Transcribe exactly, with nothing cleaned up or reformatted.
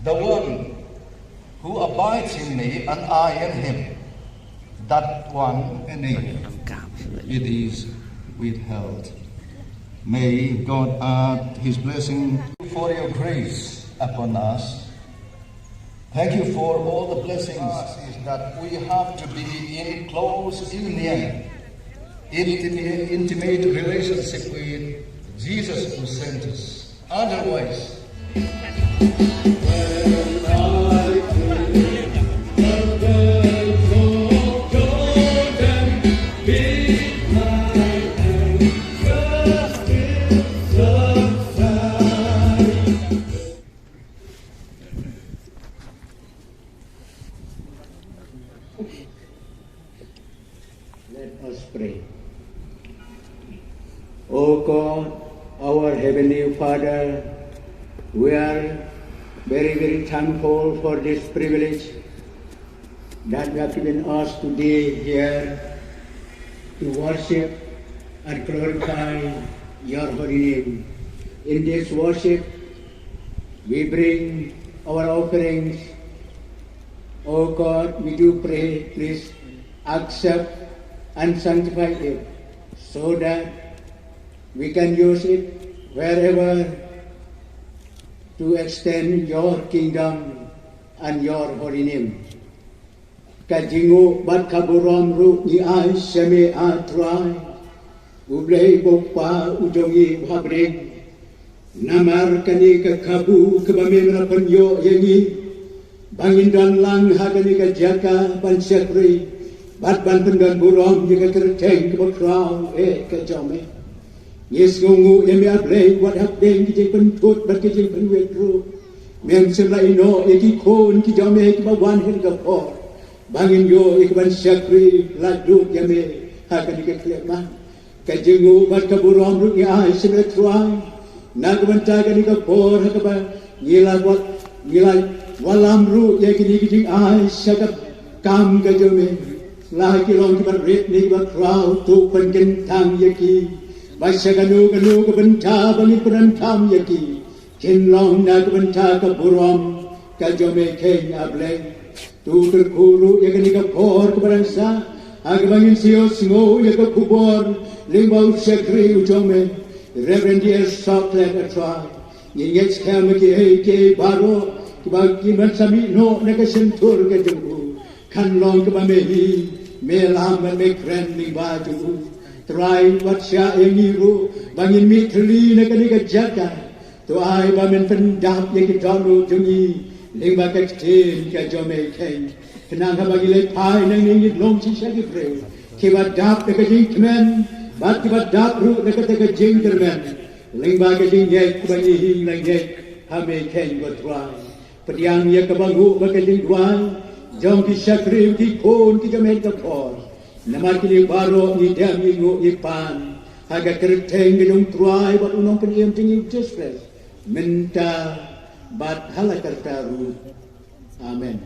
The one who abides in me and I in him, that one in me, it is withheld. May God add his blessing for your grace upon us. Thank you for all the blessings. Is that we have to be in close union, intimate, intimate relationship with Jesus who sent us. Otherwise, let us pray. O God, our Heavenly Father, we are very, very thankful for this privilege that you have given us today here to worship and glorify your holy name. In this worship, we bring our offerings. O God, we do pray, please accept and sanctify it so that we can use it wherever to extend your kingdom and your holy name. Ka jingnguh bad ka burom ruh ngi ai sha me, A Trai, U Blei ba u Kpa u jong ngi u ha bneng. Namar kane ka kabu kaba me la pynïoh ïa ngi ba ngin don lang ha kane ka jaka ban shakri bad ban pyndon burom ïa ka kyrteng kaba khraw eh ka jong me. Ngi sngewnguh ïa me, A Blei, wat hapdeng ki jingpynthut bad ki jingpynwit ruh, mem shym la ïehnoh ïa ki khun ki jong me kiba wan ha kane ka por ba ngin ïoh ïa ka ban shakri laitluid ïa me ha kane ka khlieh man. Ka jingnguh bad ka burom ruh ngi ai sha me, Trai, na ka bynta kane ka por ha kaba ngi la wat, ngi la wallam ruh ïa kine ki jingai sha ka kam ka jong me. La ki long kiba rit ne kiba khraw, to pynkyntang ïa ki ba sha kano kano ka bynta ba ngi pyndonkam ïa ki, kin long na ka bynta ka burom ka jong me keiñ, A Blei. To kyrkhu ruh ïa kane ka por kaba dang sah ha kaba ngin sa ïohsngew ïa ka khubor lyngba u shakri u jong me, Reverend D S Sawklet, A Trai. Ngin ngeit skhem ba kiei kiei baroh kiba kin ban sa mih noh na ka shyntur ka jong u kan long kaba me hi me lam bad me kren lyngba jong u. Trai, wat shah ïa ngi ruh ba ngin mih thylli na kane ka jaka. To ai ba men pyndap ïa ki dohnud jong ngi lyngba ka ktien ka jong me keiñ. Khnang haba ngi leit phai nangne ngin long shisha ki briew kiba dap da ka jingkmen bad kiba dap ruh da kata ka jingkyrmen lyngba ka jingngeit kaba ngi ïeng la ngeit ha me keiñ, ko Trai. Pdiang ïa kaba nguh bad ka jingduwai jong ki shakri, ki khun ki jong me ha kane ka por. Namar kine baroh ngi dem, ngi nguh, ngi pan ha ka kyrteng ka jong u Trai bad u Nongpynim jong ngi, U Jisu Khrist, mynta bad ha la karta ruh. Amen.